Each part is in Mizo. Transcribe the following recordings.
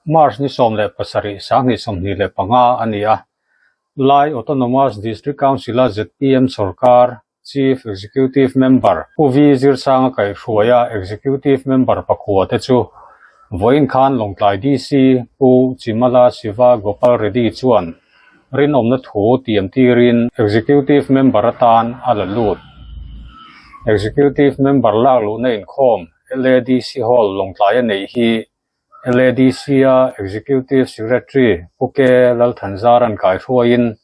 March ni 17, 2025 a ni a. Lai Autonomous District Council-a zpm sawrkar Chief Executive Member Pu V Zirsanga kaihhruaia Executive Member pakua te chu vawiin khan Lawngtlai DC Pu Chimala Siva Gopal Reddy chuan rinawmna thu tiam tirin Executive Member atan a la lut. Executive Member lak luhna inkhawm LADC Hall Lawngtlaia neih hi LADC-a Executive Secretary Pu K Lalthanzaran kaihruaiin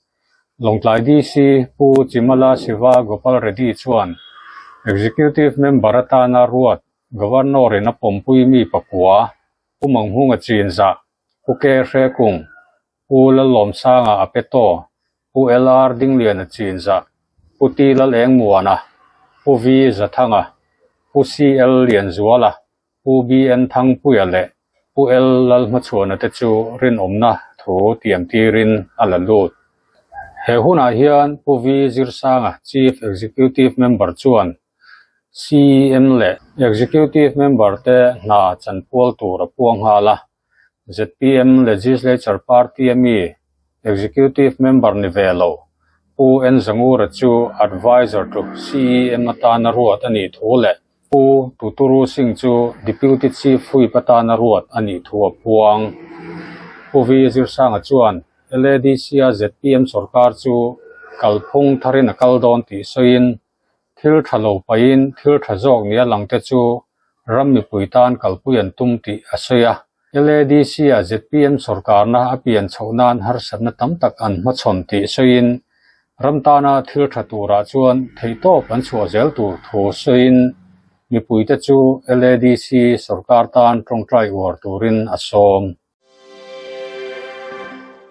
Lawngtlai DC Pu Chimala Siva Gopal Reddy chuan Executive Member atana ruat Governor-in a pawmpui mi pakua Pu Manghunga Chinzah, Pu K Hrekung, Pu Lallawmsanga a pe taw, Pu LR Dingliana Chinzah, Pu T Lalengmuana, Pu V Zathanga, Pu CL Lianzuala, Pu BN Thangpuia leh Pu L Lalhmachhuana te chu rinawmna thu tiam tirin a la lut. He hunah hian Pu V Zirsanga Chief Executive Member chuan CEM leh Executive Member te hna chanpual tur a puang nghal a, zpm Legislature Party a mi Executive Member ni ve lo Pu N Zangura chu Advisor to CEM atana ruat a nih thu leh Pu Tuturu Singh chu Deputy Chief Whip atana ruat a nih thu a puang. Pu V Zirsanga chuan LADC-a zpm sawrkar chu kalphung tharin a kal dawn tih sawiin Thil tha lo pahin thil tha zawk nia langte chu ram mipui tan kalpui an tum tih a sawi a. LADC-a zpm sawrkarna a pian chhoh nan harsatna tam tak an hmachhawn tih sawiin ram tana thil tha turah chuan theihtawp an chhuah zel tur thu sawiin mipuite chu LADC sawrkar tan tawngtai uar turin a sawm.